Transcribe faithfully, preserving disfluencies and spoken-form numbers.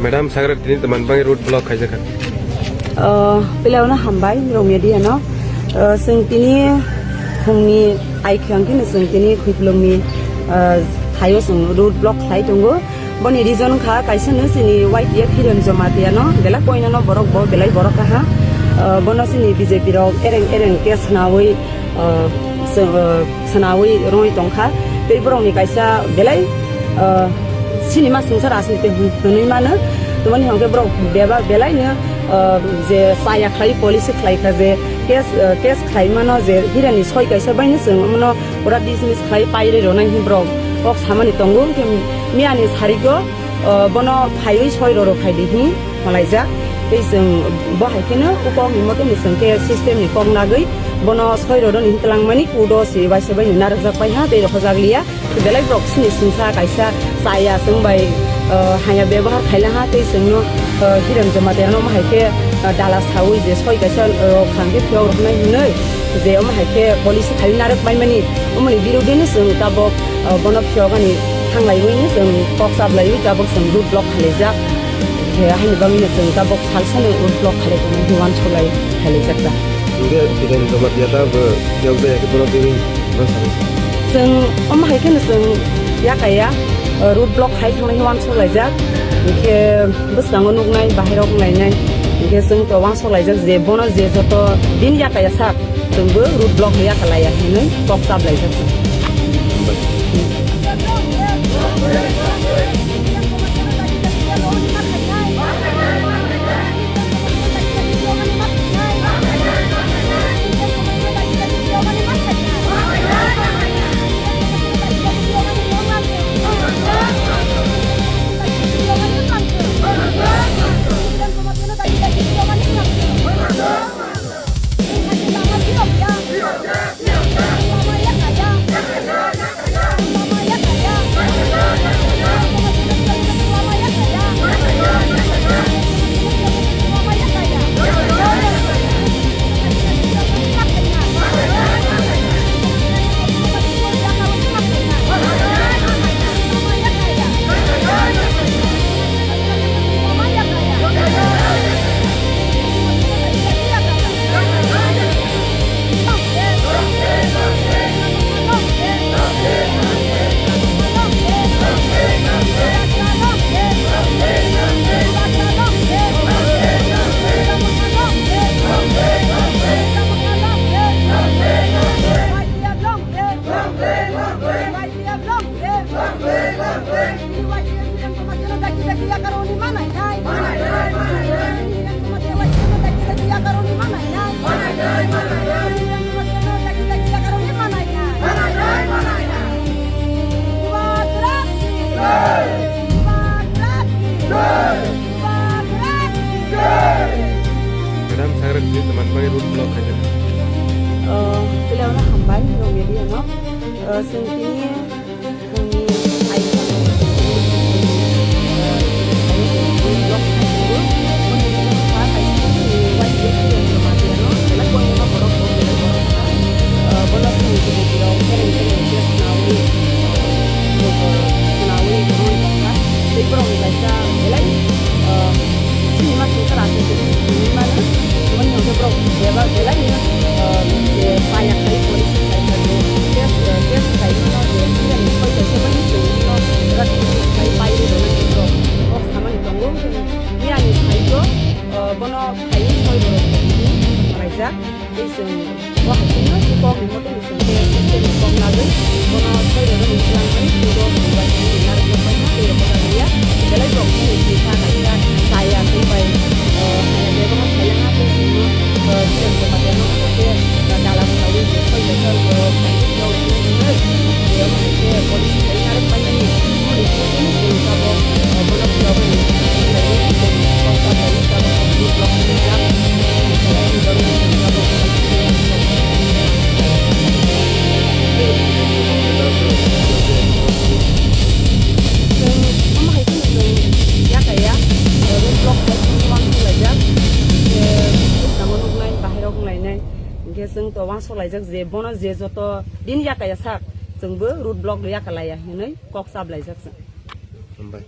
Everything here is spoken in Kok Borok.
Madam, sagra tini teman bangwi road block khaijak kha. Ah, piliauna hambai, Rong Media no. Ah, chwng tini phungni ai khwng khe chwng tini Khuiplungni, ah, thaio chwng road block khlai tongo. Boni reason kha kaisa no chini Y T F Hiren Jamatia no belai poino no borok bo belai borok kaha. Ah, bono chini B J P rok ereng ereng case nawi, ah, chwng, ah, sanawi rwngwi tongkha. Tei borokni kaisa belai, ah, sinima sungsa rajniti hwn-, hwnwi mano. Tamoni hwnkhe borok beba-, belaino, ah, je chaya khlai policy khlai kha je case, ah, case khlai mano je Hirani soi kaisa baino chwng omono pura dismiss khlai pairwi rwnai hwnwi borok kok samani tongo. Hwnkhe miyani sarigo, ah, bono phaiwi soi roro khaidi hwnwi malaijak. Tei chwng bo hai kheno o kokni mote ni chwng khe system ni kok nagwi bono soi roro ni hwnkhe langmani kudo se bai se bai ni narwkjak pai ha tei rohorjak liya. Belai borok sini sungsa kaisa chaya chwng bai, ah, haya bebohar khaila ha tei chwngno, ah, Hiren Jamatia no omo hai khe, ah, dala sawi je soi kaisa, ah, rok kha hwnkhe phiyok roknai hwnwi je omo hai khe policy khai narwk pai mani omoni birodino chwng tabok, ah, bono phiyok ani thanglaiwi no chwng kok chaplaiwi tabok chwng road block khalaijak. Khe haini bagwino chwng tabok salsano road block khalai tongmani uansuk lai khailaijak ta. Hwnkhe Hiren Jamatia ta bo phiyok jaya khe bono twiwi ma sabo. Chwng omo hai kheno chwng yakaya, uh, road block khai thangnai khe uansuk laijak. Hwnkhe bwskango nuknai, bahairok wnglainai. Hwnkhe chwng to uansuk laijak je bono je joto din yakaya sak, chwngbo road block yakalaiya hinwi kok chaplaijak chwng. Madam, sagra tini teman bangwi road block khaijak. Oh, piliauna hambai, Rong Media no. Oh, chwng tini Sini ma sungsa rasa sini mano, mani hingke borok bebak belai ni, eh, je saya khai police khai khai je, case, eh, case khai mano je, miyani soi kaisa bai ni sini no, rat khai pai ri rona ni borok, kok samani tongo, miyani sai jo, eh, bono khai soi borok khai ni, maijak. Tei chwng bo hai kheno kok ni mote ni chwng tei system ni kok nagwi bono soi rwrwk ni swlang bai tei bo chwng bai kheno narwk rok bai ma tei rwkha liya. Belai borok chini swi kha kaisa chaya tei bai, eh, haya bebohar khaila ha tei chwngno, eh, system ni mate no kok khe, eh, dala sawi soi rwkha borok. Hingke chwng to uansuk laijak je bono je joto din yakaya sak chwngbo road block yakalaia hinwi kok chap laijak chwng. Hambai.